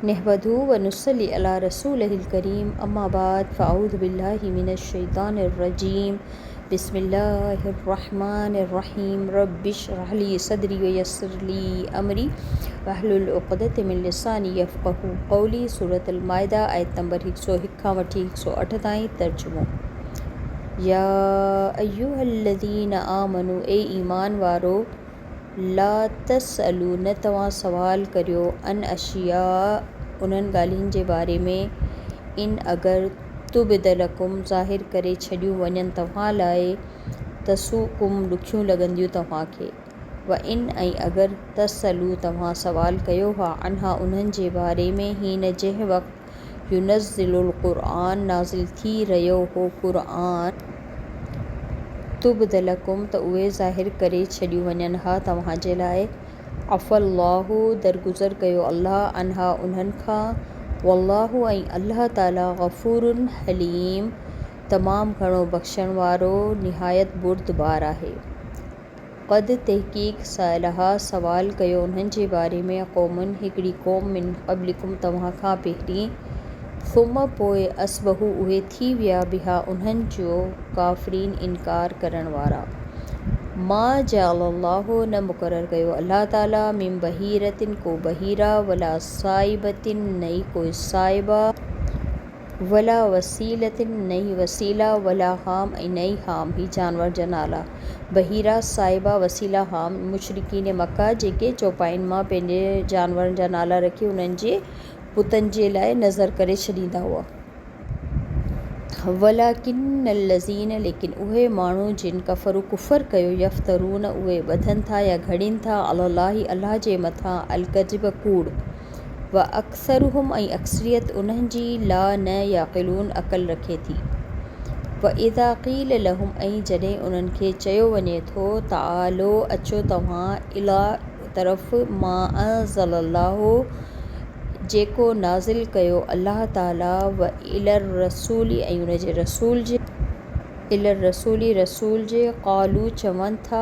نحمده و نصلي علي رسوله الڪريم اما بعد فاعوذ بالله من الشيطان الرجيم بسم الله الرحمن الرحيم رب اشرح لي صدري ويسر لي امري واحلل عقدة من لساني يفقهوا قولي سورة المائده آيت نمبر 101 کان وٺي 108 تائين ترجمو يا ايها الذين آمنوا اي ايمان وارو لا تسألوا نه توهان سوال ڪريو عن اشياء انهن ڳالهين جي باري ۾ ان اگر تبد لڪم ظاهر ڪري ڇڏيون وڃن توهان لاء تسؤڪم ڏکيون لڳنديون توهان کي و ان ۽ اگر تسألوا توهان سوال ڪيو ها عنها انهن جي باري ۾ حين جنهن وقت ينزل القرآن نازل ٿي رهيو هو قرآن، تبد لڪم ته اهي ظاهر ڪري ڇڏيون وڃن ها توهان جي لاء، عفا الله درگذر ڪيو الله عنها انهن کان، والله ۽ الله تعالي غفور حليم تمام گهڻو بخشڻ وارو نهايت بردبار آهي. قد تحقيق سألها سوال ڪيو انهن جي باري ۾ قوم هڪڙي قوم من قبلڪم توهان کان پهرين ثم پوء اصبحوا اهي ٿي ويا بها انهن جو ڪافرين انڪار ڪرڻ وارا. ما جعل الله نه مقرر ڪيو الله تعالي من بحيرة ڪو بحيره ولا سائبة نه ئي ڪوئي سائبه. ولا وصيلة نه ئي وسيله، ولا حام ۽ نه ئي حام، هي جانور جا نالا. بحيره، سائبه، وسيله، حام، مشرڪين مڪه جيڪي چوپاين مان پنهنجي جانورن جا نالا رکي انهن جي بتن جي لاء نذر ڪري ڇڏيندا هئا. ولڪن الذين ليڪن اهي ماڻهو جن ڪفروا ڪفر ڪيو يفترون اهي ٻڌن ٿا يا گهڙين ٿا علي الله الله جي مٿان الڪذب ڪوڙ. واڪثرهم ۽ اڪثريت انهن جي لا نه يعقلون عقل رکي ٿي. واذا قيل لهم ۽ جڏهن انهن کي چيو وڃي ٿو تعالو اچو توهان الي طرف ما انزل الله جيڪو نازل ڪيو الله تعالي و الي الرسول ۽ ان جي رسول جي الي الرسول رسول جي قالو چون ٿا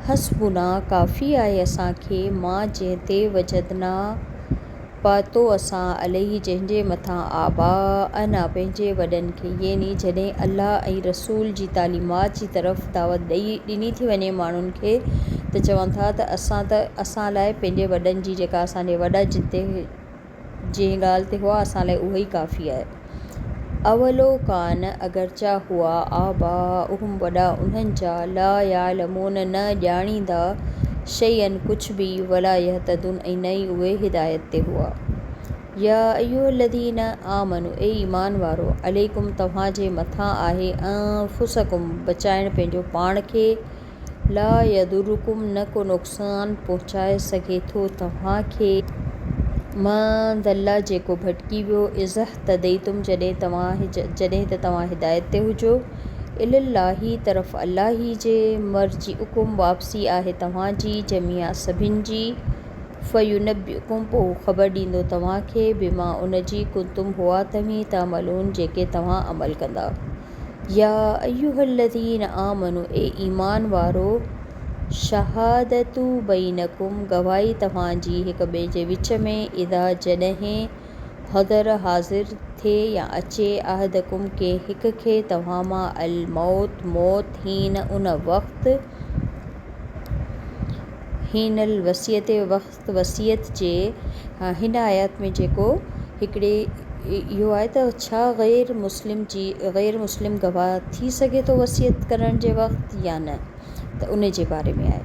حسبنا ڪافي آهي اسان کي ما جنهن تي وجدنا پاتو اسان عليه جنهن جي مٿان آباءنا پنهنجي وڏن کي يعني جڏهن الله ۽ رسول جي تعليمات جي طرف دعوت ڏئي ڏني ٿي وڃي ماڻهن کي ته چون ٿا ته اسان ته اسان لاء پنهنجي وڏن جي جيڪا اسان جي وڏا جتي جنهن ڳالهه تي هئا اسان لاء اهو ئي ڪافي آهي. اولو ڪان اگرچه هئا آباؤهم وڏا انهن جا لا يعلمون نه ڄاڻيندا شيئا ڪجهه به ولا يهتدون ۽ نه ئي اهي هدايت تي هئا. يا ايها الذين آمنوا اي ايمان وارو عليڪم توهان جي مٿان آهي انفسڪم بچائڻ پنهنجو پاڻ کي لا يضرڪم نه ڪو نقصان پهچائي سگهي ٿو توهان کي. من ضل جيڪو ڀٽڪي ويو اذا اهتديتم جڏهن توهان جڏهن ته توهان هدايت تي هجو. الي الله طرف الله ئي جي مرجعڪم واپسي آهي توهان جي جميعا سڀن جي فينبئڪم پوء هو خبر ڏيندو توهان کي بما ان جي ڪنتم هئا توهين تعملون جيڪي توهان عمل ڪندا. يا ايها الذين آمنوا اي ايمان وارو! شهادت بينڪم گواهي توهان جي هڪ ٻئي جي وچ ۾ اذا جڏهن حضر حاضر ٿئي يا اچي احدڪم ڪنهن هڪ کي توهان مان الموت موت حين ان وقت حين الوصيت وقت وصيت جي هن آيات ۾ جيڪو هڪڙي اهو آهي ته ڇا غير مسلم جي غير مسلم گواهه ٿي سگهي ٿو وصيت ڪرڻ جي وقت يا نه ته ان جي باري ۾ آهي.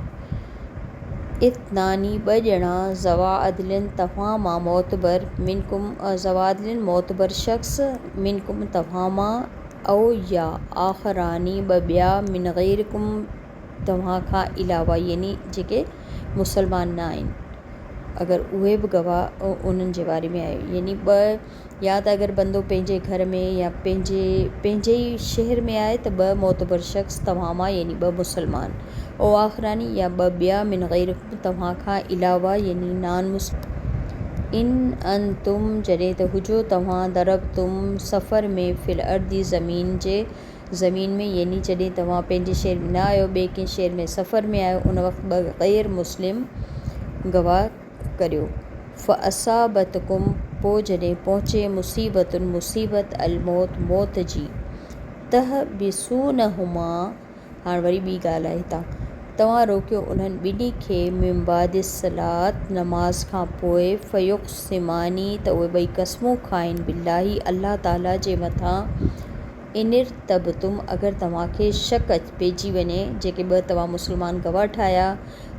اثناني ٻه ڄڻا ذوا عدل توهان مان معتبر منڪم ذوا عدل معتبر شخص منڪم توهان مان او يا آخراني ٻه ٻيا من غيرڪم توهان کان علاوه يعني جيڪي مسلمان نه آهن اگر اهي به گواهه انهن جي باري ۾ آهي يعني ٻه يا ته اگر بندو پنهنجي گهر ۾ يا پنهنجي پنهنجي ئي شهر ۾ آهي ته ٻه معتبر شخص توهان مان يعني ٻه مسلمان او آخراني يا ٻه ٻيا من غيرڪم توهان کان علاوه يعني نان مسلم ان انتم جڏهن ته هجو توهان ضربتم سفر ۾ في الارض زمين جي زمين ۾ يعني جڏهن توهان پنهنجي شهر ۾ نه آهيو ٻئي ڪنهن شهر ۾ سفر ۾ آهيو ان وقت ٻه غير مسلم گواهه ڪريو فاصابتڪم پوء جڏهن پهچي مصيبت مصيبت الموت موت جي، تحبسونهما، هاڻ وري ٻي ڳالهه آهي هتان، توهان روڪيو انهن ٻنهي کي، من بعد الصلوة نماز کان پوء، فيقسمان ته اهي ٻئي قسمون کائن، بالله الله تعالي جي مٿان، ان ارتبتم اگر توهان کي شڪ پئجي وڃي، جيڪي ٻه توهان مسلمان گواهه ٺاهيا،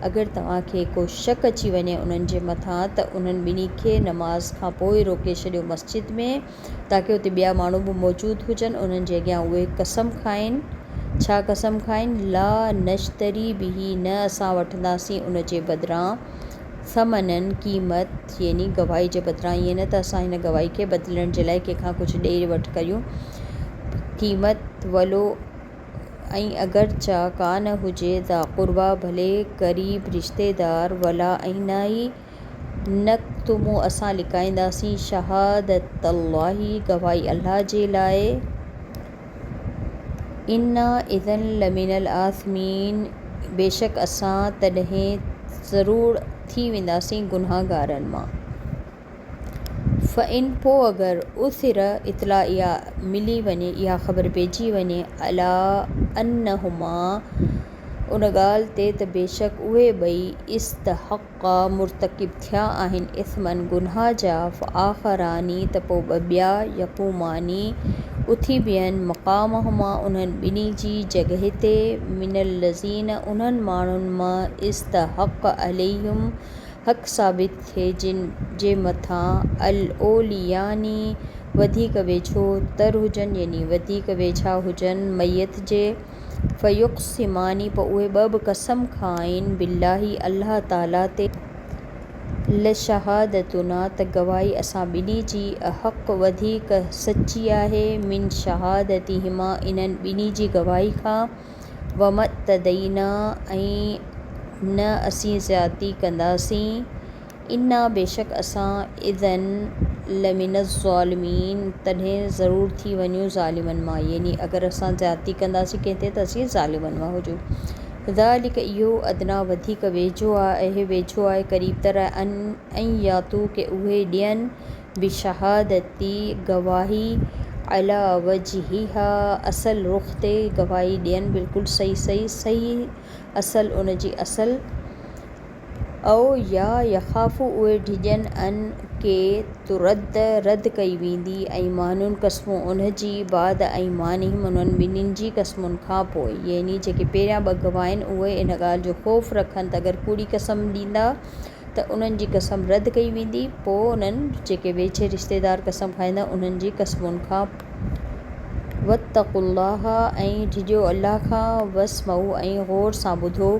اگر توهان کي ڪو شڪ اچي وڃي انهن جي مٿان ته انهن ٻنهي کي نماز کان پوء روڪي ڇڏيو مسجد ۾ تاڪه اتي ٻيا ماڻهو به موجود هجن انهن جي اڳيان اهي قسم کائن، ڇا قسم کائن؟ لا نشتري به نه اسان وٺنداسين ان جي بدران ثمنا قيمت يعني گواهي جي بدران ائين نه ته اسان هن گواهي کي بدلڻ جي لاء ڪنهن کان ڪجهه ڏي وٺ ڪريون قيمت ولو ۽ اگرچه ڪا نه هجي ذا قربيٰ ڀلي قريب رشتيدار ولا ۽ نه ئي نڪتم اسان لڪائينداسين شهادت الله گواهي الله جي لاء انا اذا لمن الاثمين بيشڪ اسان تڏهن ضرور ٿي وينداسين گنهگارن مان. فإن پوء اگر عثر اطلاع اها ملي وڃي، اها خبر پئجي وڃي، عليٰ انهما ان ڳالهه تي ته بيشڪ اهي ٻئي استحقا مرتڪب ٿيا آهن اثما گناهه جا، فآخران ته پوء ٻه ٻيا، يقومان اٿي بيهن، مقامهما انهن ٻنهي جي جڳهه تي، من الذين انهن ماڻهن مان استحق عليهم حق ثابت ٿئي جن جي مٿان الاوليان وڌيڪ ويجهو تر هجن يعني وڌيڪ ويجها هجن ميت جي، فيقسمان پوء اهي ٻه به قسم کائين بالله الله تعالي تي، لشهادتنا ته گواهي اسان ٻنهي جي احق وڌيڪ سچي آهي من شهادتهما انهن ٻنهي جي گواهي کان. وما اعتدينا ۽ نه اسين زيادتي ڪنداسين، انا بيشڪ اسان اذا لمن الظالمين تڏهن ضرور ٿي وڃون ظالمن مان يعني اگر اسان زيادتي ڪنداسين ڪنهن تي ته اسين ظالمن مان هجون. ذلڪ اهو ادنيٰ وڌيڪ ويجهو آهي ويجهو آهي قريب تر آهي ان ياتو ڪي اهي ڏين بشهادتي گواهي علي وجهها اصل رخ تي گواهي ڏين بلڪل صحيح صحيح صحيح اصل ان جي اصل او يا يخافو اهي ڊڄن ان ڪي ترد رد ڪئي ويندي ايمان قسمون ان جي بعد ايمانهم انهن ٻنهين جي قسمن کان پوء يعني جيڪي پهريان ٻه گواهه آهن اهي ان ڳالهه جو خوف رکن ته اگر ڪوڙي قسم ڏيندا ته انهن جي قسم رد ڪئي ويندي، پوء انهن جيڪي ويجهي رشتيدار قسم کائيندا انهن جي قسمن کان واتقوا الله ۽ ڊڄو الله کان واسمعوا ۽ غور سان ٻڌو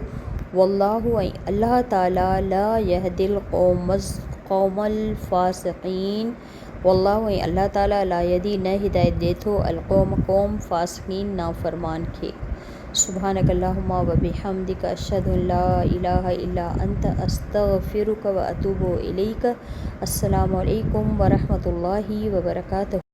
والله ۽ الله تعالي لا يهدي القوم الفاسقين والله ۽ الله تعالي لا يهدي نه هدايت ڏئي ٿو القوم قوم فاسقين نافرمان کي. سبحانک اللهم وبحمدک اشهد ان لا اله الا انت استغفرک واتوب اليک السلام عليڪم ورحمة الله وبرڪاته.